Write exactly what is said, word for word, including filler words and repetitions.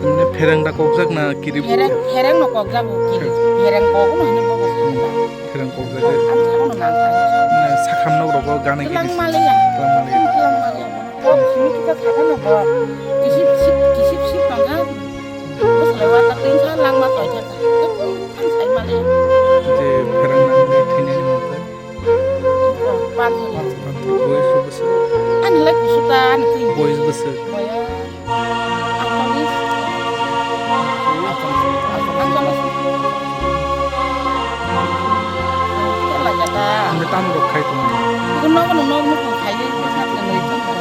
Mane phereng da kokjak na kirip? Phereng, phereng no kokjak o kirip. Phereng kok no hino bobo sakha. Phereng kokjak. Ang sakha no nang kha. Mane sakham nok rogo gana gini. Tlang maliya. Tlang maliya. Tlang maliya. Kok simi kita sakha no bo. Kisip sip, kisip sip tong kha. Bosle wa ta tin sa lang ma toi kha. Ang sai maliya. Je phereng nang de thini ni mukha. Panthor. Panthor. Boys bo bwswk? Ani lai kusu ta, ani twi. Boys bwswk? Boya. Atholish. Atholish. Atholish. Kela jata. Ang tam rok khai tong. Iku nogo no nog no khai ye, sa se noi tong ko.